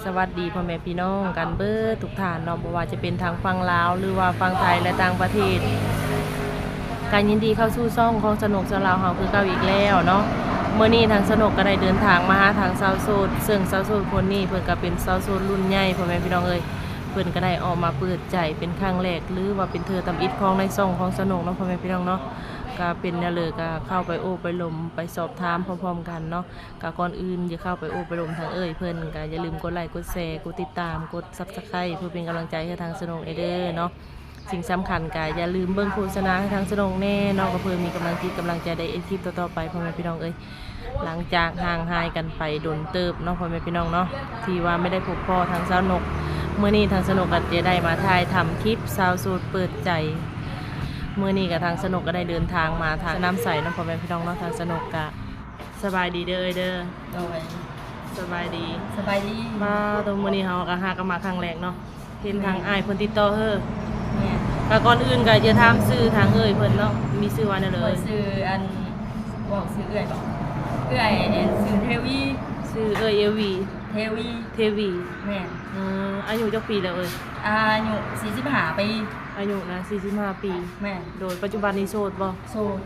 ສະຫວັດດີພໍ່ແມ່ພີ່ນ້ອງກັນເບິດທຸກທ່ານເນາະ, ບໍ່ວ່າຈະເປັນທາງຝັ່ງລາວ ຫຼືວ່າຝັ່ງໄທ ແລະ ຕ່າງປະເທດ ກະຍິນດີເຂົ້າສູ່ຊ່ອງຂອງສະໜຸກຊາວລາວເຮົາຄືເກົ່າອີກແລ້ວເນາະ. ມື້ນີ້ທາງສະໜຸກກໍໄດ້ເດີນທາງມາຫາທາງສາວໂສດ, ເຊິ່ງສາວໂສດຄົນນີ້ເພິ່ນກໍເປັນສາວໂສດລຸ້ນໃຫຍ່ ພໍ່ແມ່ພີ່ນ້ອງເອີຍ. ເພິ່ນກໍໄດ້ອອກມາເປີດໃຈເປັນຄັ້ງແລກ ຫຼືວ່າເປັນເທື່ອທຳອິດຂອງໃນຊ່ອງຂອງສະໜຸກເນາະ ພໍ່ແມ່ພີ່ນ້ອງເນາະ. ກໍເປັນແນວໃດກໍເຂົ້າໄປໂອ້ໄປລົມ ໄປສອບຖາມພ້ອມໆກັນເນາະ. ກະກ່ອນອື່ນຈະເຂົ້າໄປໂອ້ໄປລົມທາງເອີ່ຍເພິ່ນ ກະຢ່າລືມກົດໄລ ກົດແຊ ກົດຕິດຕາມ ກົດ Subscribe ເພື່ອເປັນກຳລັງໃຈໃຫ້ທາງສະໜຸກແດ່ເດີເນາະ. ສິ່ງສຳຄັນກະຢ່າລືມເບິ່ງໂຄສະນາໃຫ້ທາງສະໜຸກແດ່ເນາະ, ກໍເພື່ອມີກຳລັງຈິດກຳລັງໃຈໄດ້ເຮັດຄລິບຕໍ່ໆໄປ ພໍ່ແມ່ພີ່ນ້ອງເອີຍ. ຫຼັງຈາກຫ່າງຫາຍກັນໄປດົນເຕີບເນາະ ພໍ່ແມ່ພີ່ນ້ອງເນາະ ທີ່ວ່າໄມ່ໄດ້ພົບພໍ້ທາງສະໜຸກ, ມື້ນີ້ທາງສະໜຸກກໍຈະໄດ້ມາຖ່າຍທຳຄລິບສາວໂສດເປີດໃຈ. ມື້ນີ້ກໍທາງສະໜຸກກໍໄດ້ເດີນທາງມາທາງສະໜາມໄຊເນາະ ພໍ່ແມ່ພີ່ນ້ອງເນາະ. ທາງສະໜຸກກໍ ສະບາຍດີເດີເອີຍເດີ. ໂດຍ ສະບາຍດີ. ສະບາຍດີ. ມາໂຕ ມື້ນີ້ເຮົາກໍຫາກັນມາຄັ້ງແລກເນາະ, ເຫັນທາງ ແມ່ນ ອ້າຍເພິ່ນຕິດຕໍ່ເຮີ. ແມ່ນ. ກໍກ່ອນອື່ນກໍຈະຖາມຊື່ທາງເອື້ອຍເພິ່ນເນາະ, ມີຊື່ວ່າແນວໃດ? ຂ້ອຍຊື່ ອັນ ເວົ້າຊື່ເອື້ອຍບໍ? ເອື້ອຍ ອັນ ຊື່ເທວີ. ຊື່ເອື້ອຍເອວີ. ເທວີ. ເທວີ. ແມ່ນ. ເອີ ອາຍຸຈັກປີແລ້ວເອີຍ? ອາຍຸສີ່ສິບຫ້າປີ. ອາຍຸນະສີ່ສິບຫ້າປີ. ແມ່ນ. ໂດຍ ປັດຈຸບັນນີ້ໂສດບໍ? ໂສດ.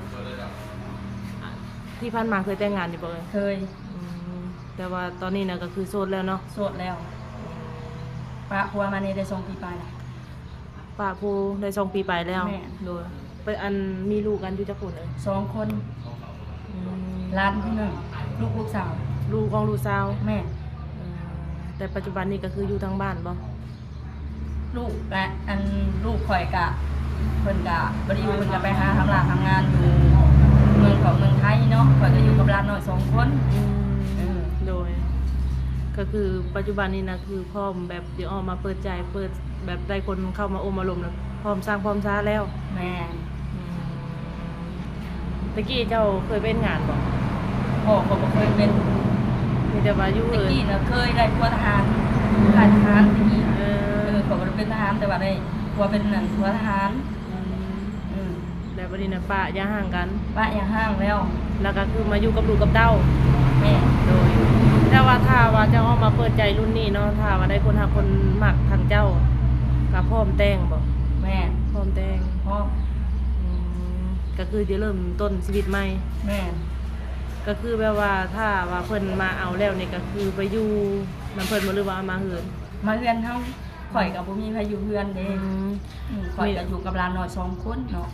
ທີ່ຜ່ານມາເຄີຍແຕ່ງງານຢູ່ບໍ່ເອີຍ? ເຄີຍ. ອືມ ແຕ່ວ່າຕອນນີ້ນະກໍຄືໂສດແລ້ວເນາະ? ໂສດແລ້ວ. ອືມ ປະຜົວມານີ້ໄດ້ສອງປີປາຍແລ້ວ. ປະຜູ້ໄດ້ສອງປີປາຍແລ້ວ. ແມ່ນ. ໂດຍ ໄປ ອັນ ມີລູກກັນຢູ່ຈັກຄົນເອີຍ? ສອງຄົນ. ອືມ ຫຼານຜູ້ໜຶ່ງ ລູກ ລູກສາວ. ລູກຂອງລູກສາວ. ແມ່ນ. ເອີ ແຕ່ປັດຈຸບັນນີ້ກໍຄືຢູ່ທາງບ້ານບໍ່? ລູກກະ ອັນ ລູກຂ້ອຍກະ ເພິ່ນກະບໍ່ໄດ້ຢູ່ ເພິ່ນກະໄປຫາທຳລາທຳງານຢູ່ເມືອງ ຂອງເມືອງໄທເນາະ, ຂ້ອຍກະຢູ່ກັບຫຼານນ້ອຍສອງຄົນ. ອືມ ເອີ ໂດຍ ກໍຄືປັດຈຸບັນນີ້ນະ ຄືພ້ອມແບບຈະອອກມາເປີດໃຈ ເປີດ ແບບໄດ້ຄົນເຂົ້າມາໂອ້ມາລົມ ແລ້ວພ້ອມສ້າງພ້ອມຊາແລ້ວ. ແມ່ນ. ອືມ ແຕ່ກີ້ເຈົ້າເຄີຍໄປເຮັດງານບໍ່? ບໍ່ ຂ້ອຍບໍ່ເຄີຍເປັນ. ມີແຕ່ວ່າຢູ່ ແຕ່ ເອີ ກີ້ນະເຄີຍໄດ້ຜົວທະຫານ ຂ້າຍທະຫານແຕ່ກີ້. ເອີ ເອີ ຂ້ອຍບໍ່ໄດ້ເປັນທະຫານ ແຕ່ວ່າໄດ້ຜົວເປັນ ອັນ ຜົວທະຫານ. ອືມ ອືມ ແລ້ວບັດນີ້ນະປະຢ່າຮ້າງກັນ? ປະຢ່າຮ້າງແລ້ວ. ແລ້ວກໍຄືມາຢູ່ກັບລູກກັບເຕົ້າ? ແມ່ນ. ໂດຍ ແຕ່ວ່າຖ້າວ່າຈະອອກມາເປີດໃຈລຸ້ນນີ້ເນາະ, ຖ້າວ່າໄດ້ຄົນຮັກຄົນມັກທາງເຈົ້າ ກໍພ້ອມແຕ່ງບໍ່? ແມ່ນ. ພ້ອມແຕ່ງ. ພ້ອມ. ອືມ ກໍຄືຈະເລີ່ມຕົ້ນຊີວິດໃໝ່? ແມ່ນ. ກໍຄືແບບວ່າຖ້າວ່າເພິ່ນມາເອົາແລ້ວນີ້ ກໍຄືໄປຢູ່ນຳເພິ່ນບໍ່ ຫຼືວ່າມາເຮືອນ? ມາເຮືອນເຮົາ. ຂ້ອຍກໍບໍ່ມີໃຜຢູ່ເຮືອນເດ້. ອືມ ອືມ ຂ້ອຍກໍຢູ່ກັບຫຼານນ້ອຍສອງຄົນເນາະ.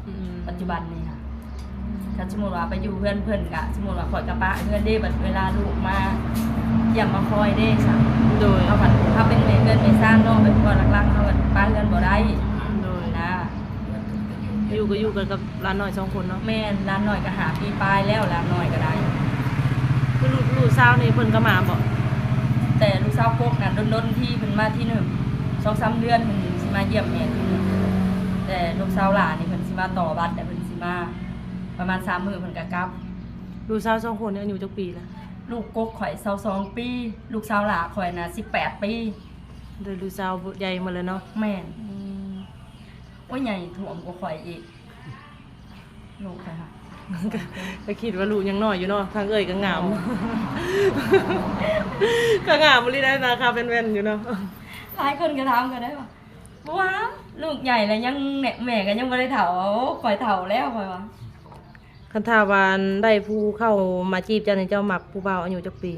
ອືມ ປັດຈຸບັນນີ້ຫະ ອືມ ຄັນສົມມຸດວ່າໄປຢູ່ເຮືອນເພິ່ນກະ ສົມມຸດວ່າຂ້ອຍກະປະເຮືອນເດ້ ບັດເວລາລູກມາຢ້ຽມມາຄອຍເດ້ຊະ. ໂດຍ ເຮົາພັດ ເຮົາເປັນແມ່ເຮືອນແມ່ຊານເນາະ ແບບວ່າຫຼັກໆ ເຮົາກໍປະເຮືອນບໍ່ໄດ້. ໂດຍ ນະ. ຢູ່ກໍຢູ່ກັນກັບຫຼານນ້ອຍສອງຄົນເນາະ. ແມ່ນ. ຫຼານນ້ອຍກໍຫ້າປີປາຍແລ້ວ ຫຼານນ້ອຍກໍໄດ້. ຄືລູກ ລູກສາວນີ້ເພິ່ນກໍມາບໍ່? ແຕ່ລູກສາວກົກນະ ດົນໆ ທີເພິ່ນມາທີໜຶ່ງ ສອງສາມເດືອນເພິ່ນຊິມາຢ້ຽມແມ່ທີໜຶ່ງ. ແຕ່ລູກສາວຫຼ້ານີ້ເພິ່ນຊິມາຕໍ່ບັດ ແລ້ວເພິ່ນຊິມາປະມານສາມມື້ເພິ່ນກໍກັບ. ລູກສາວສອງຄົນນີ້ອາຍຸຈັກປີລະ? ລູກກົກຂ້ອຍຊາວສອງປີ ລູກສາວຫຼ້າຂ້ອຍນະສິບແປດປີ. ໂດຍ ລູກສາວໃຫຍ່ໝົດແລ້ວເນາະ? ແມ່ນ. ອືມ ໂອ້ຍ ໃຫຍ່ຖ້ວມກວ່າຂ້ອຍອີກ. ລູກຂ້ອຍຫະ ກໍຄິດວ່າລູກຍັງນ້ອຍຢູ່ເນາະ. ທາງເອື້ອຍກໍງາມ ໂອ້ ກໍງາມອີ່ຫຼີໄດ໋ ໜ້າຂາແວ່ນໆຢູ່ເນາະ. ຫຼາຍຄົນກໍຖາມກັນໄດ້ວ່າ ວ້າ ລູກໃຫຍ່ແລ້ວຍັງ ແມ່ກໍຍັງບໍ່ໄດ້ເຖົ້າ. ໂອ້ ຂ້ອຍເຖົ້າແລ້ວ ຂ້ອຍວ່າ. ຄັນຖ້າວ່າໄດ້ຜູ້ເຂົ້າມາຈີບເຈົ້ານີ້ ເຈົ້າມັກຜູ້ບ່າວອາຍຸຈັກປີ?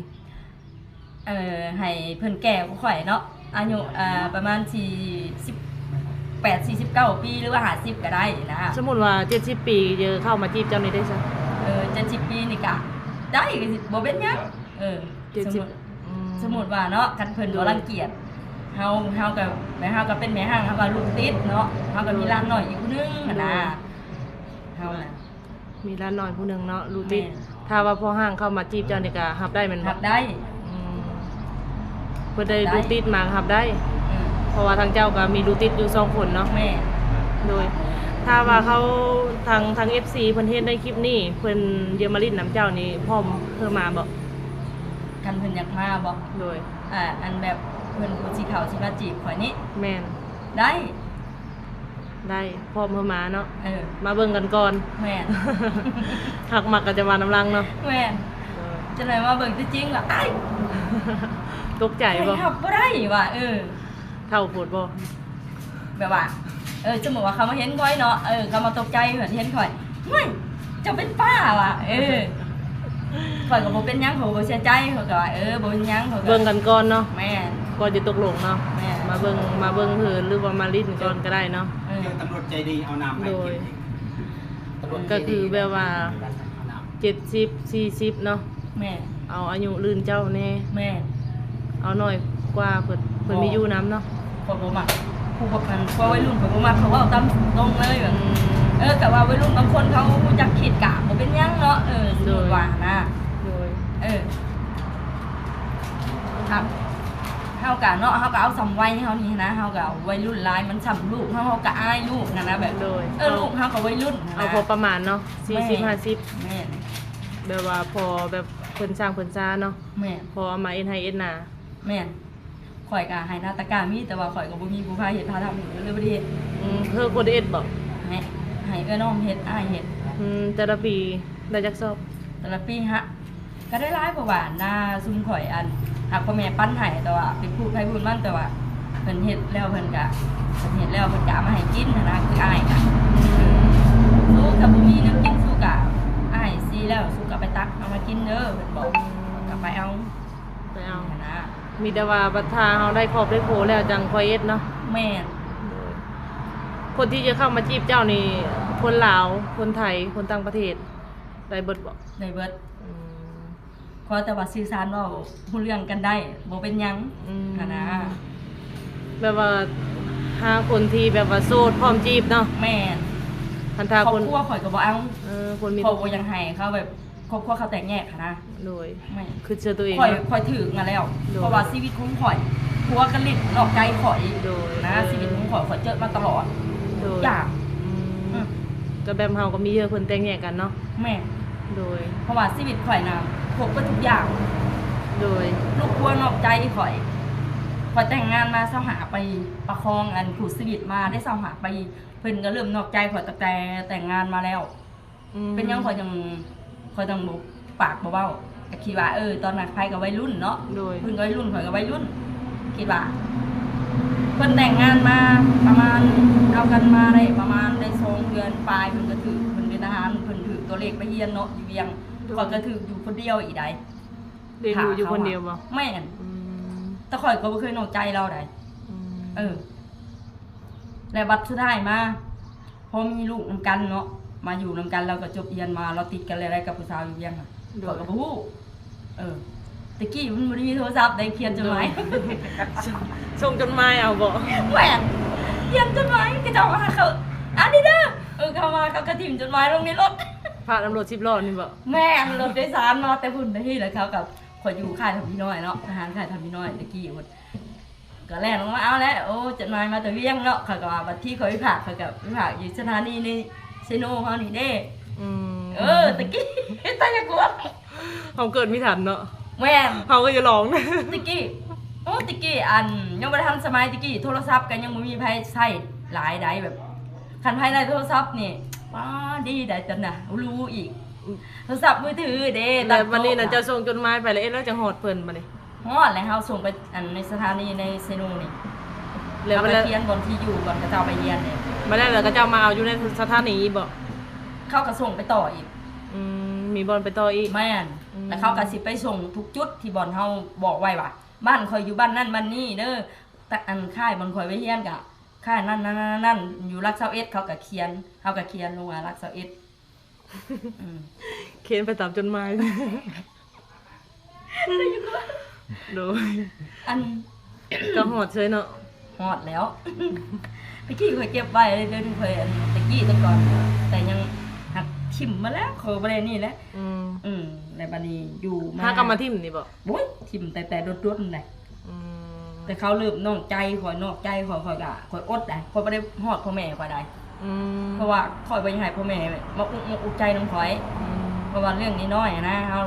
ເອີ ໃຫ້ເພິ່ນແກ່ກວ່າຂ້ອຍເນາະ ອາຍຸ ເອີ ປະມານສີ່ສິບແປດ ສີ່ສິບເກົ້າປີ ຫຼືວ່າຫ້າສິບກໍໄດ້ນະ. ສົມມຸດວ່າເຈັດສິບປີເຂົ້າມາຈີບເຈົ້ານີ້ໄດ້ຊະ? ເອີ ເຈັດສິບປີນີ້ກະໄດ້ ກໍຊິບໍ່ເປັນຫຍັງ. ເອີ ເຈັດສິບ ສົມມຸດ ອືມ ສົມມຸດວ່າເນາະ ຄັນເພິ່ນ ໂດຍ ບໍ່ລັງກຽດເຮົາ ເຮົາກໍ ແມ່ເຮົາກໍເປັນແມ່ຮ້າງ ເຮົາກໍລູກຕິດເນາະ ເຮົາກໍມີ ໂດຍ ຫຼານນ້ອຍອີກຜູ້ໜຶ່ງຫັ້ນນະ ໂດຍ ເຮົານະ. ມີຫຼານນ້ອຍຜູ້ໜຶ່ງເນາະ ລູກຕິດ. ແມ່ນ. ຖ້າວ່າພໍ່ຮ້າງເຂົ້າມາຈີບເຈົ້ານີ້ກໍຮັບໄດ້ແມ່ນບໍ່? ຮັບໄດ້. ອືມ ເພິ່ນໄດ້ ໄດ້ ລູກຕິດມາກໍຮັບໄດ້. ອືມ ເພາະວ່າທາງເຈົ້າກໍມີລູກຕິດຢູ່ສອງຄົນເນາະ. ແມ່ນ. ໂດຍ ຖ້າວ່າເຂົາ ທາງ ທາງເອັຟຊີເພິ່ນເຫັນໃນຄລິບນີ້ ເພິ່ນຢາກມາຫຼິ້ນນຳເຈົ້ານີ້ ພ້ອມເພິ່ນມາບໍ່? ຄັນເພິ່ນຢາກມາບໍ່? ໂດຍ ອ່າ ອັນແບບເພິ່ນຜູ້ຊິເຂົ້າຊິມາຈີບຂ້ອຍນີ້? ແມ່ນ. ໄດ້. ໄດ້ ພ້ອມເພິ່ນມາເນາະ. ເອີ ມາເບິ່ງກັນກ່ອນ. ແມ່ນ. ຫາກມັກກໍຈະມານຳຫຼັງເນາະ. ແມ່ນ. ເອີ ຈັ່ງໃດມາເບິ່ງຕົວຈິງລະ ອ້າຍ ຕົກໃຈບໍ່? ໃຫ້ຮັບບໍ່ໄດ້ວ່າ ເອີ ເຖົ້າໂພດບໍ່? ແບບວ່າ ເອີ ສົມມຸດວ່າເຂົາມາເຫັນຂ້ອຍເນາະ ເອີ ເຂົາມາຕົກໃຈເພິ່ນເຫັນຂ້ອຍ ເຮີ້ຍ ເຈົ້າເປັນປ້າວ່າ ເອີ ຂ້ອຍກໍບໍ່ເປັນຫຍັງ ຂ້ອຍກໍບໍ່ເສຍໃຈ ຂ້ອຍກໍວ່າ ເອີ ບໍ່ເປັນຫຍັງ ຂ້ອຍກໍ ເບິ່ງກັນກ່ອນເນາະ ແມ່ນ ກ່ອນຈະຕົກລົງເນາະ ແມ່ນ ມາເບິ່ງ ມາເບິ່ງເຫີນ ຫຼືວ່າມາຫຼິ້ນກ່ອນກໍໄດ້ເນາະ ເອີ ຕຳຫຼວດໃຈດີເອົານ້ຳໃຫ້ກິນ ໂດຍ ກໍຄືແບບວ່າ ເຈັດສິບ ສີ່ສິບເນາະ ແມ່ນ ເອົາອາຍຸລື່ນເຈົ້າແດ່ ແມ່ນ ເອົາໜ້ອຍກວ່າເພິ່ນ ເພິ່ນມີຢູ່ນຳເນາະ ຂ້ອຍບໍ່ມັກ ຜູ້ພວກນັ້ນ ພວກໄວລຸ້ນຂ້ອຍບໍ່ມັກ ເຂົາເວົ້າຕາມຕົງເລີຍ ອືມ ເອີ ກະວ່າໄວລຸ້ນບາງຄົນເຂົາຮູ້ຈັກຄິດກະບໍ່ເປັນຫຍັງເນາະ ເອີ ສົມມຸດວ່ານະ ໂດຍ ເອີ ຄັບ ເຮົາກະເນາະ ເຮົາກະເອົາສ່ຳໄວເຮົານີ້ນະ ເຮົາກະໄວລຸ້ນຫຼາຍ ມັນສ່ຳລູກເຮົາ ເຮົາກະອາຍລູກຫັ້ນນະ ແບບ ໂດຍ ເອີ ລູກເຮົາກະໄວລຸ້ນ ເອົາພໍປະມານເນາະ ສີ່ສິບ ແມ່ນ ຫ້າສິບ ແມ່ນ ແບບວ່າພໍແບບເພິ່ນຊ່າງເພິ່ນຊາເນາະ ແມ່ນ ພໍເອົາມາເຮັດໄຮ່ເຮັດນາ ແມ່ນ ຂ້ອຍກະໄຮ່ນາຕະກາມີ ແຕ່ວ່າຂ້ອຍກໍບໍ່ມີຜູ້ພາເຮັດພາທຳ ກໍເລີຍບໍ່ໄດ້ເຮັດ ອືມ ເພິ່ນບໍ່ໄດ້ເຮັດບໍ່? ໃຫ້ ໃຫ້ເອື້ອຍນ້ອງເຮັດ ອ້າຍເຮັດ ອືມ ແຕ່ລະປີໄດ້ຈັກຊອບ? ແຕ່ລະປີຫະ ກໍໄດ້ຫຼາຍ ເພາະວ່ານາຊຸມຂ້ອຍ ອັນ ຫາກພໍ່ແມ່ປັນໃຫ້ ແຕ່ວ່າເປັນຜູ້ໃຜຜູ້ມັນ ແຕ່ວ່າເພິ່ນເຮັດແລ້ວເພິ່ນກະ ເພິ່ນເຮັດແລ້ວເພິ່ນກະເອົາມາໃຫ້ກິນຫັ້ນນະ ຄືອ້າຍກະ ເອີ ສູກະບໍ່ມີແນວກິນ ສູກະ ອ້າຍຊີແລ້ວ ສູກະໄປຕັກເອົາມາກິນເດີ ເພິ່ນບອກ ກະໄປເອົາ ໄປເອົາ ຫັ້ນນະ ມີແຕ່ວ່າບັດຖ້າເຮົາໄດ້ຄອບໄດ້ຄົວແລ້ວຈັ່ງຄ່ອຍເຮັດເນາະ ແມ່ນ ໂດຍ ຄົນທີ່ຈະເຂົ້າມາຈີບເຈົ້ານີ້ ຄົນລາວ ຄົນໄທ ຄົນຕ່າງປະເທດ ໄດ້ເບິດບໍ່? ໄດ້ເບິດ ອືມ ຂໍແຕ່ວ່າສື່ສານເວົ້າຮູ້ເລື່ອງກັນໄດ້ ບໍ່ເປັນຫຍັງ ອືມ ຫັ້ນນະ ແບບວ່າຫາຄົນທີ່ແບບວ່າໂສດພ້ອມຈີບເນາະ ແມ່ນ ຄັນຖ້າຄົນ ຄອບຄົວຂ້ອຍກໍບໍ່ເອົາ ເອີ ຄົນມີ ຂ້ອຍບໍ່ຢາກໃຫ້ເຂົາແບບ ຄອບຄົວເຂົາແຕກແຍກຫັ້ນນະ ໂດຍ ແມ່ນ ຄິດເຊື່ອຕົວເອງ ຂ້ອຍ ເນາະ ຂ້ອຍຖືກມາແລ້ວ ໂດຍ ເພາະວ່າຊີວິດຂອງຂ້ອຍ ຜົວກໍຫຼິ້ນນອກໃຈຂ້ອຍ ໂດຍ ນະ ເອີ ຊີວິດຂອງຂ້ອຍ ຂ້ອຍເຈີມາຕະຫຼອດ ໂດຍ ທຸກຢ່າງ ອືມ ອືມ ກໍແບບເຮົາກໍມີເຫຍື່ອເພິ່ນແຕກແຍກກັນເນາະ ແມ່ນ ໂດຍ ເພາະວ່າຊີວິດຂ້ອຍນະ ພົບເບິດທຸກຢ່າງ ໂດຍ ລູກຜົວນອກໃຈຂ້ອຍ ຂ້ອຍແຕ່ງງານມາຊາວຫ້າປີ ປະຄອງອັນຄູ່ຊີວິດມາໄດ້ຊາວຫ້າປີ ເພິ່ນກໍເລີ່ມນອກໃຈຂ້ອຍຕັ້ງແຕ່ແຕ່ງງານມາແລ້ວ ອືມ ເປັນຫຍັງຂ້ອຍຈັ່ງ ຂ້ອຍຈັ່ງບໍ່ ປາກບໍ່ເວົ້າ ກໍຄິດວ່າ ເອີ ຕອນນັ້ນໃຜກໍໄວລຸ້ນເນາະ ໂດຍ ເພິ່ນກໍໄວລຸ້ນ ຂ້ອຍກໍໄວລຸ້ນ ຄິດວ່າ ເພິ່ນແຕ່ງງານມາປະມານ ເອົາກັນມາໄດ້ປະມານໄດ້ສອງເດືອນປາຍ ເພິ່ນກໍຖືກ ເພິ່ນເປັນທະຫານ ເພິ່ນຖືກຕົວເລກໄປຮຽນເນາະ ຢູ່ວຽງ ໂດຍ ຂ້ອຍກໍຖືກຢູ່ຄົນດຽວອີກໃດ ລ້ຽງລູກຢູ່ຄົນດຽວບໍ່? ແມ່ນ ອືມ ແຕ່ຂ້ອຍກໍບໍ່ເຄີຍນອກໃຈລາວໃດ ອືມ ເອີ ແລະບັດສຸດທ້າຍມາ ພໍມີລູກນຳກັນເນາະ ມາຢູ່ນຳກັນ ລາວກໍຈົບຮຽນມາ ລາວຕິດກັນແລ້ວໃດກັບຜູ້ສາວຢູ່ວຽງນະ ໂດຍ ຂ້ອຍກໍບໍ່ຮູ້ ເອີ ແຕ່ກີ້ມັນບໍ່ໄດ້ມີໂທລະສັບໃດ ຂຽນຈົດໝາຍ ໂດຍ ສົ່ງ ສົ່ງຈົດໝາຍເອົາບໍ່? ແມ່ນ ຂຽນຈົດໝາຍ ເຂົາເຈົ້າມາຫາເຂົາ ອັນນີ້ເດີ ເອີ ເຂົາມາ ເຂົາກໍຖິ້ມຈົດໝາຍລົງໃນລົດ ພານຳລົດສິບລໍ້ນີ້ບໍ່? ແມ່ນ ລົດໂດຍສານມາແຕ່ພຸ້ນແຕ່ພີ້ ແລ້ວເຂົາກໍ ຂ້ອຍຢູ່ຄ້າຍທຳພີນ້ອຍເນາະ ທະຫານຄ້າຍທຳພີນ້ອຍແຕ່ກີ້ພຸ້ນ ກໍແລ່ນລົງມາເອົາແຫຼະ ໂອ້ ຈົດໝາຍມາແຕ່ວຽງເນາະ ຂ້ອຍກໍວ່າ ບັດທີຂ້ອຍໄປຝາກ ຂ້ອຍກໍໄປຝາກຢູ່ສະຖານີໃນເຊໂນເຮົານີ້ເດ້ ອືມ ເອີ ແຕ່ກີ້ ຕາຍຢາກກົວ ເຮົາເກີດບໍ່ທັນເນາະ ແມ່ນ ເຮົາກໍຢ່າລອງ ແຕ່ກີ້ ໂອ້ ແຕ່ກີ້ ອັນ ຍັງບໍ່ທັນສະໄໝ ແຕ່ກີ້ໂທລະສັບກໍຍັງບໍ່ມີໃຜໃຊ້ຫຼາຍໃດ ແບບ ຄັນໃຜໄດ້ໂທລະສັບນີ້ ປ້າ ດີໄດ໋ຕອນນະ ຮູ້ອີກ ໂທລະສັບມືຖືເດ້ ແລ້ວບັດນີ້ນະ ເຈົ້າສົ່ງຈົດໝາຍໄປແລ້ວ ເອ ແລ້ວຈັ່ງຮອດເພິ່ນບັດນີ້? ຮອດແລ້ວ ເຮົາສົ່ງໄປ ອັນ ໃນສະຖານີໃນເຊໂນນີ້ ແລ້ວເຮົາໄປຂຽນບ່ອນທີ່ຢູ່ ບ່ອນເຂົາເຈົ້າໄປຮຽນນີ້ ບັດນັ້ນແລ້ວເຂົາເຈົ້າມາເອົາຢູ່ໃນສະຖານີບໍ່? ເຂົາກໍສົ່ງໄປຕໍ່ອີກ ອືມ ມີບ່ອນໄປຕໍ່ອີກ ແມ່ນ ອືມ ແລ້ວເຂົາກໍຊິໄປສົ່ງທຸກຈຸດທີ່ບ່ອນເຮົາບອກໄວ້ວ່າ ບ້ານຂ້ອຍຢູ່ບ້ານນັ້ນບ້ານນີ້ເດີ ແຕ່ ອັນ ຄ້າຍບ່ອນຂ້ອຍໄປຮຽນກະ ຄ້າຍນັ້ນໆໆ ຢູ່ຫຼັກຊາວເອັດ ເຂົາກະຂຽນ ເຮົາກະຂຽນລົງວ່າຫຼັກຊາວເອັດ ອືມ ຂຽນໄປຕາມຈົດໝາຍ ໂດຍ ອັນ ກໍຮອດເຊີຍເນາະ ຮອດແລ້ວ ແຕ່ກີ້ຂ້ອຍເກັບໄວ້ເດີ ຂ້ອຍ ອັນ ແຕ່ກີ້ແຕ່ກ່ອນ ແຕ່ຍັງຫັກຖິ້ມມາແລ້ວ ຂ້ອຍບໍ່ໄດ້ນີ້ແຫຼະ ອືມ ອືມ ແລ້ວບັດນີ້ຢູ່ມາ ຫາກໍມາຖິ້ມນີ້ບໍ່? ໂອ້ຍ ຖິ້ມແຕ່ແຕ່ດົນໆ ແຫຼະ ອືມ ແຕ່ເຂົາເລີ່ມນອກໃຈຂ້ອຍ ນອກໃຈຂ້ອຍ ຂ້ອຍກະ ຂ້ອຍອົດໄດ໋ ຂ້ອຍບໍ່ໄດ້ຮອດພໍ່ແມ່ຂ້ອຍໄດ໋ ອືມ ເພາະວ່າຂ້ອຍບໍ່ຢາກໃຫ້ພໍ່ແມ່ມາອຸກອົກອຸກໃຈນຳຂ້ອຍ ອືມ ເພາະວ່າເລື່ອງນ້ອຍໆຫັ້ນນະ ເຮົາ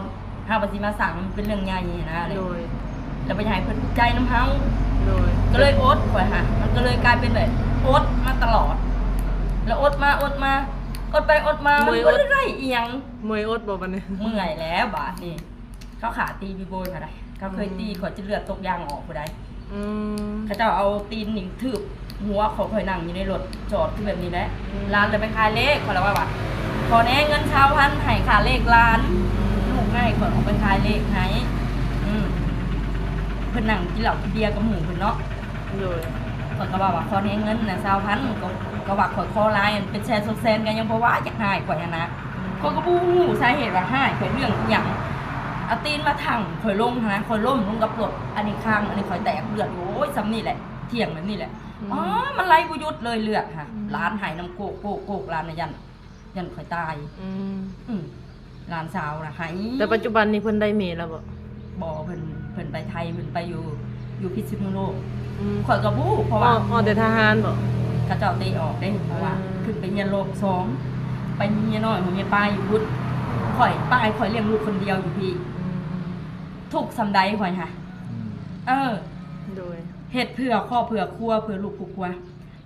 ເຮົາກໍຊິມາສ້າງມັນເປັນເລື່ອງໃຫຍ່ຫັ້ນນະ ໂດຍ ແລ້ວບໍ່ຢາກໃຫ້ເພິ່ນອຸກໃຈນຳເຮົາ ໂດຍ ກໍເລີຍອົດ ຂ້ອຍຫາ ມັນກໍເລີຍກາຍເປັນແບບອົດມາຕະຫຼອດ ແລ້ວອົດມາ ອົດມາ ອົດໄປອົດມາ ມັນບໍ່ໄດ້ອີ່ຫຍັງ ເມື່ອຍອົດບໍ່ບັດນີ້? ເມື່ອຍແລ້ວບາດນີ້ ເຂົາຂ້າຕີບີໂບຍເຂົາໄດ໋ ເຂົາເຄີຍຕີຂ້ອຍຈົນເລືອດຕົກຢາງອອກພຸ້ນໃດ. ອືມ ເຂົາເຈົ້າເອົາຕີນນີ້ຖືບຫົວຂ້ອຍ ຂ້ອຍນັ່ງຢູ່ໃນລົດຈອດຄືແບບນີ້ແຫຼະ. ອືມ ຫຼານລະໄປຂາຍເລກ ຂ້ອຍລະວ່າ ວ່າ ຂໍແດ່ເງິນຊາວພັນໃຫ້ຄ່າເລກຫຼານ. ອືມ ລູກໃຫ້ຂ້ອຍເອົາໄປຂາຍເລກໃຫ້. ອືມ ເພິ່ນນັ່ງກິນເຫຼົ້າກິນເບຍກັບໝູ່ເພິ່ນເນາະ. ໂດຍ ຂ້ອຍກໍເວົ້າວ່າ ຂໍແດ່ເງິນນະຊາວພັນ ກໍ ກໍວ່າຂ້ອຍຂໍຫຼາຍ ເປັນແສນສອງແສນ ກໍຍັງບໍ່ວ່າ ຢາກຮ້າຍຂ້ອຍຫັ້ນນະ. ອືມ ຂ້ອຍກໍບໍ່ຮູ້ສາເຫດວ່າຮ້າຍຂ້ອຍເລື່ອງອີ່ຫຍັງ ເອົາຕີນມາຖັ່ງຂ້ອຍລົງຫັ້ນນະ ຂ້ອຍລົ້ມລົງກັບລົດ ອັນນີ້ຄາງ ອັນນີ້ຂ້ອຍແຕກເລືອດ ໂອ້ຍ ສ່ຳນີ້ແຫຼະ ທ່ຽງແບບນີ້ແຫຼະ. ອືມ ອໍ ມັນໄຫຼບໍ່ຢຸດເລີຍເລືອດຫະ. ອືມ ຫຼານໄຫ້ນຳໂກກໆໆ ຫຼານນະ ຢ້ານ ຢ້ານຂ້ອຍຕາຍ. ອືມ ອືມ ຫຼານສາວນະໄຫ້. ແຕ່ປັດຈຸບັນນີ້ເພິ່ນໄດ້ເມແລ້ວບໍ່? ບໍ່ ເພິ່ນ ເພິ່ນໄປໄທ ເພິ່ນໄປຢູ່ ຢູ່ພິດສະນຸໂລກ. ອືມ ຂ້ອຍກໍບໍ່ຮູ້ ເພາະວ່າ ອໍ ອໍ ແຕ່ທະຫານບໍ່? ເຂົາເຈົ້າເຕະອອກເດ້ ເພາະວ່າ ເອີ ຂຶ້ນໄປຮຽນລອບສອງ ໄປມີເມຍນ້ອຍ ເມຍປາຍຢູ່ພຸ້ນ. ຂ້ອຍ ປາຍ ຂ້ອຍລ້ຽງລູກຄົນດຽວຢູ່ພີ້. ອືມ ທຸກສ່ຳໃດຂ້ອຍຫະ. ອືມ ເອີ ໂດຍ ເຮັດເພື່ອຄອບເພື່ອຄົວ ເພື່ອລູກເພື່ອຄົວ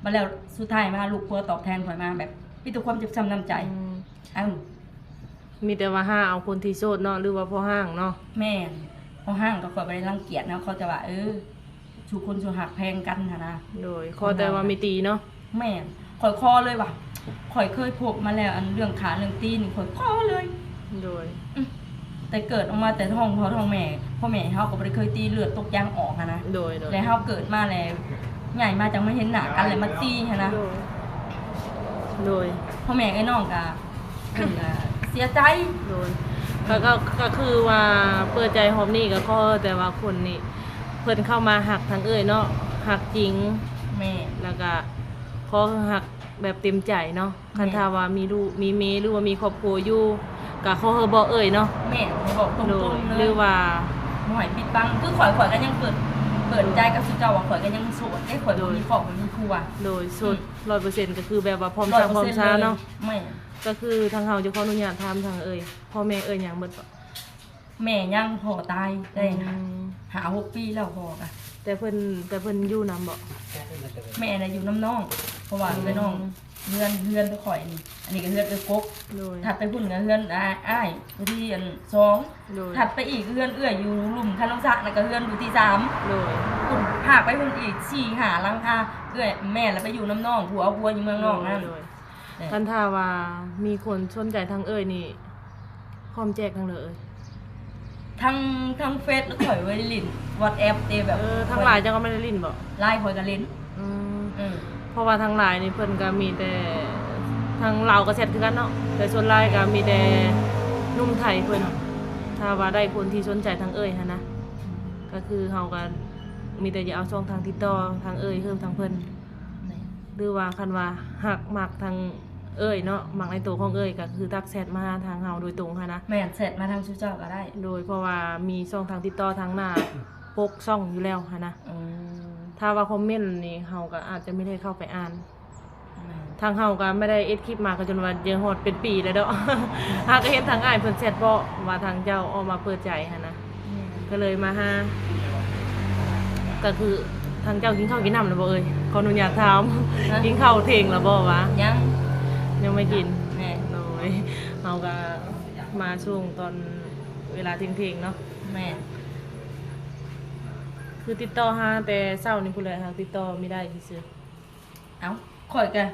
ບັດແລ້ວສຸດທ້າຍມາລູກຄົວຕອບແທນຂ້ອຍມາແບບ ມີແຕ່ຄວາມເຈັບຊ້ຳນ້ຳໃຈ. ອືມ ເອົ້າ ມີແຕ່ວ່າຫາເອົາຄົນທີ່ໂສດເນາະ ຫຼືວ່າພໍຮ່າງເນາະ. ແມ່ນ ພໍຮ່າງກໍຂ້ອຍບໍ່ໄດ້ລັງກຽດນະ ຂໍແຕ່ວ່າ ເອີ ສູ່ຄົນສູ່ຮັກແພງກັນຫັ້ນນະ. ໂດຍ ຂໍແຕ່ວ່າມີຕີເນາະ. ແມ່ນ ຂ້ອຍຂໍເລີຍວ່າ ຂ້ອຍເຄີຍພົບມາແລ້ວ ອັນເລື່ອງຂ້າເລື່ອງຕີນີ້ ຂ້ອຍຂໍເລີຍ. ໂດຍ ອືມ ແຕ່ເກີດອອກມາແຕ່ທ້ອງພໍ່ທ້ອງແມ່ ພໍ່ແມ່ເຮົາກໍບໍ່ໄດ້ເຄີຍຕີເລືອດຕົກຢາງອອກຫັ້ນນະ. ໂດຍ ໂດຍ ແລ້ວເຮົາເກີດມາແລ້ວ ໃຫຍ່ມາຈັ່ງມາເຫັນໜ້າກັນ ແລ້ວມາຕີຫັ້ນນະ. ໂດຍ ໂດຍ ພໍ່ແມ່ເອື້ອຍນ້ອງກະ ເພິ່ນກະເສຍໃຈ. ໂດຍ ກໍ ກໍ ກໍຄືວ່າເປີດໃຈຮອບນີ້ ກໍຂໍແຕ່ວ່າຄົນນີ້ ເພິ່ນເຂົ້າມາຮັກທາງເອື້ອຍເນາະ ຮັກຈິງ. ແມ່ນ ແລ້ວກະຂໍໃຫ້ຮັກແບບເຕັມໃຈເນາະ. ຄັນຖ້າວ່າມີລູກມີເມ ຫຼືວ່າມີຄອບຄົວຢູ່ ກະຂໍໃຫ້ບອກເອື້ອຍເນາະ. ແມ່ນ ໃຫ້ບອກຕົງໆເລີຍ ຫຼືວ່າບໍ່ໃຫ້ປິດບັງ. ຄືຂ້ອຍ ຂ້ອຍກໍຍັງເປີດ ເປີດໃຈກັບສູ່ເຈົ້າວ່າ ຂ້ອຍກໍຍັງໂສດເດ້ ຂ້ອຍບໍ່ມີຄອບບໍ່ມີຄົວ. ໂດຍ ໂສດ ອືມ ຮ້ອຍເປີເຊັນ ກໍຄືແບບວ່າພ້ອມຊາ ພ້ອມຊາເນາະ. ແມ່ນ ກໍຄືທາງເຮົາຈະຂໍອະນຸຍາດຖາມທາງເອື້ອຍ ພໍ່ແມ່ເອື້ອຍຍັງເບິດບໍ່? ແມ່ຍັງ ພໍ່ຕາຍໄດ້ ອືມ ຫ້າຫົກປີແລ້ວ ພໍ່ກະ. ແຕ່ເພິ່ນ ແຕ່ເພິ່ນຢູ່ນຳບໍ່? ແມ່ນະຢູ່ນຳນ້ອງ ເພາະວ່າ ອືມ ເອື້ອຍນ້ອງ ເຮືອນ ເຮືອນຂອງຂ້ອຍນີ້ ອັນນີ້ກໍເຮືອນເອື້ອຍກົກ. ໂດຍ ຖັດໄປພຸ້ນກໍເຮືອນອ້າຍ ອ້າຍຜູ້ທີອັນສອງ. ໂດຍ ຖັດໄປອີກເຮືອນເອື້ອຍຢູ່ລຸ່ມຄະນອງສະ ນັ້ນກໍເຮືອນຜູ້ທີສາມ. ໂດຍ ພຸ້ນ ພາກໄປພຸ້ນອີກສີ່ຫ້າຫຼັງຄາ ເອື້ອຍ ແມ່ລະໄປຢູ່ນຳນ້ອງ ຜົວເອົາຜົວຢູ່ເມືອງນອກນັ້ນ. ໂດຍ ຄັນຖ້າວ່າມີຄົນສົນໃຈທາງເອື້ອຍນີ້ ພ້ອມແຈກທາງໃດເອື້ອຍ? ທັງ ທັງເຟສ ແລ້ວຂ້ອຍໄວ້ຫຼິ້ນ ວັອດແອັບເດ້ແບບ. ເອີ ທາງລາຍເຈົ້າກໍບໍ່ໄດ້ຫຼິ້ນບໍ່? ລາຍຂ້ອຍກໍຫຼິ້ນ. ອືມ ເອີ ເພາະວ່າທາງລາຍນີ້ເພິ່ນກໍມີແຕ່ ທາງລາວກໍແຊັດຄືກັນເນາະ ແຕ່ສ່ວນຫຼາຍກໍມີແຕ່ໜຸ່ມໄທເພິ່ນ. ຖ້າວ່າໄດ້ຄົນທີ່ສົນໃຈທາງເອື້ອຍຫັ້ນນະ ກໍຄືເຮົາກໍມີແຕ່ຈະເອົາຊ່ອງທາງຕິດຕໍ່ທາງເອື້ອຍເຮີບທາງເພິ່ນ. ແມ່ນ ຫຼືວ່າຄັນວ່າຮັກມັກທາງເອື້ອຍເນາະ ມັກໃນໂຕຂອງເອື້ອຍ ກໍຄືທັກແຊັດມາຫາທາງເຮົາໂດຍຕົງຫັ້ນນະ. ແມ່ນ ແຊັດມາທາງສູ່ເຈົ້າກໍໄດ້. ໂດຍ ເພາະວ່າມີຊ່ອງທາງຕິດຕໍ່ທາງໜ້າປົກຊ່ອງຢູ່ແລ້ວຫັ້ນນະ. ອືມ ຖ້າວ່າຄອມເມັນນີ້ ເຮົາກໍອາດຈະບໍ່ໄດ້ເຂົ້າໄປອ່ານ. ແມ່ນ ທາງເຮົາກໍບໍ່ໄດ້ເຮັດຄລິບມາ ກໍຈົນວ່າຈະຮອດເປັນປີແລ້ວເນາະ. ຫາກໍເຫັນທາງອ້າຍເພິ່ນແຊັດເວົ້າວ່າທາງເຈົ້າອອກມາເປີດໃຈຫັ້ນນະ. ແມ່ນ ກໍເລີຍມາຫາ ກໍຄືທາງເຈົ້າກິນເຂົ້າກິນນ້ຳແລ້ວບໍ່ເອີຍ? ຂໍອະນຸຍາດຖາມ. ຮະ? ກິນເຂົ້າທ່ຽງແລ້ວບໍ່ວະ? ຍັງ ຍັງບໍ່ກິນ. ແມ່ນ ໂດຍ ເຮົາກໍມາຊ່ວງຕອນເວລາທ່ຽງໆເນາະ. ແມ່ນ ຄືຕິດຕໍ່ຫາແຕ່ເຊົ້ານີ້ພຸ້ນແຫຼະ ຫາຕິດຕໍ່ບໍ່ໄດ້ຊື່ໆ. ເອົ້າ ຂ້ອຍກະ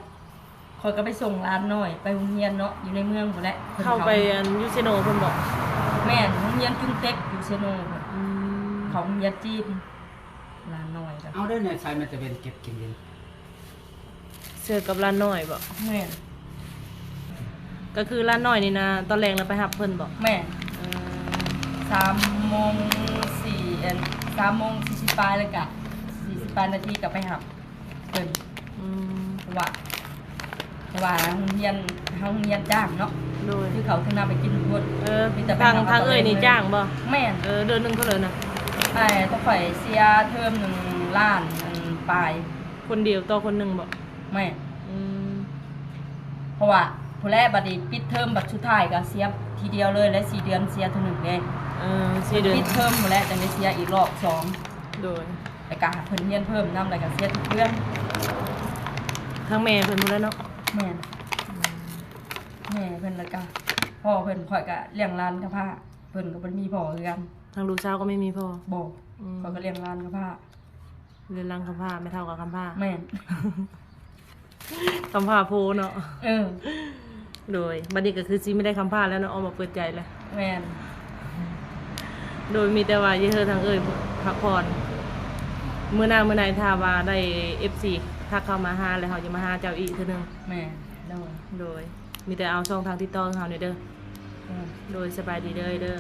ຂ້ອຍກະໄປສົ່ງຫຼານນ້ອຍໄປໂຮງຮຽນເນາະ ຢູ່ໃນເມືອງພຸ້ນແຫຼະ. ເຂົ້າໄປອັນຢູ່ເຊໂນພຸ້ນບໍ່? ແມ່ນ ໂຮງຮຽນຈຸງເຕັກຢູ່ເຊໂນພຸ້ນ. ອືມ ເຂົ້າໂຮງຮຽນຈີນ ຫຼານນ້ອຍກະ. ເອົາໄດ້ແນວໃຊ້ມາແຕ່ເວັນເກັບກິນຢູ່ ເຊື່ອກັບຫຼານນ້ອຍບໍ່? ແມ່ນ ກໍຄືຫຼານນ້ອຍນີ້ນະ ຕອນແລງລະໄປຮັບເພິ່ນບໍ່? ແມ່ນ ເອີ ສາມໂມງສີ່ ອັນ ສາມໂມງສີ່ສິບປາຍ ແລ້ວກະສີ່ສິບປາຍນາທີກໍໄປຮັບ ເພິ່ນ. ອືມ ເພາະວ່າ ເພາະວ່າໂຮງຮຽນ ເຮົາໂຮງຮຽນຈ້າງເນາະ. ໂດຍ ຄືເຂົາເຖິງນຳໄປກິນຢູ່ພຸ້ນ. ເອີ ມີແຕ່ທາງ ທາງເອື້ອຍນີ້ຈ້າງບໍ່? ແມ່ນ ເອີ ເດືອນໜຶ່ງເທົ່າໃດນະ? ອ້າຍ ຕ້ອງຂ້ອຍເສຍເທີມໜຶ່ງລ້ານ ອັນ ປາຍ. ຄົນດຽວຕໍ່ຄົນໜຶ່ງບໍ່? ແມ່ນ ອືມ ເພາະວ່າພຸ້ນແຫຼະ ບັດນີ້ປິດເທີມ ບັດສຸດທ້າຍກໍເສຍທີດຽວເລີຍ ແລະ ສີ່ເດືອນເສຍເທື່ອໜຶ່ງເດ້. ເອີ ສີ່ເດືອນ ປິດເທີມພຸ້ນແຫຼະ ຈັ່ງໄດ້ເສຍອີກລອບສອງ. ໂດຍ ແລ້ວກະເພິ່ນຮຽນເພີ່ມນຳ ແລ້ວກະເສຍທຸກເດືອນ. ທາງແມ່ເພິ່ນພຸ້ນແຫຼະເນາະ. ແມ່ນ ອືມ ແມ່ເພິ່ນ ແລ້ວກະພໍ່ເພິ່ນ ຂ້ອຍກະລ້ຽງຫຼານກະພ້າ ເພິ່ນກໍບໍ່ໄດ້ມີພໍ່ຄືກັນ. ທາງລູກສາວກໍໄມ່ມີພໍ່? ບໍ່. ອືມ ຂ້ອຍກໍລ້ຽງຫຼານກຳພ້າ. ເຮືອນຫຼັງກຳພ້າ ແມ່ເຖົ້າກໍກຳພ້າ. ແມ່ນ. ກຳພ້າໂພເນາະ. ເອີ ໂດຍ ບັດນີ້ກໍຄືຊິບໍ່ໄດ້ກຳພ້າແລ້ວເນາະ ອອກມາເປີດໃຈແລ້ວ. ແມ່ນ. ໂດຍ ມີແຕ່ວ່າຢ່າເຮີທາງເອີຍພັກຜ່ອນ ມື້ໜ້າມື້ໃນຖ້າວ່າໄດ້ເອັຟຊີທັກເຂົ້າມາຫາ ແລ້ວເຮົາຈະມາຫາເຈົ້າອີກເທື່ອໜຶ່ງ. ແມ່ນ. ໂດຍ ໂດຍ ມີແຕ່ເອົາຊ່ອງທາງຕິດຕໍ່ໃຫ້ເຮົາແດ່ເດີ. ເອີ ໂດຍ ສະບາຍດີເດີ ເດີ.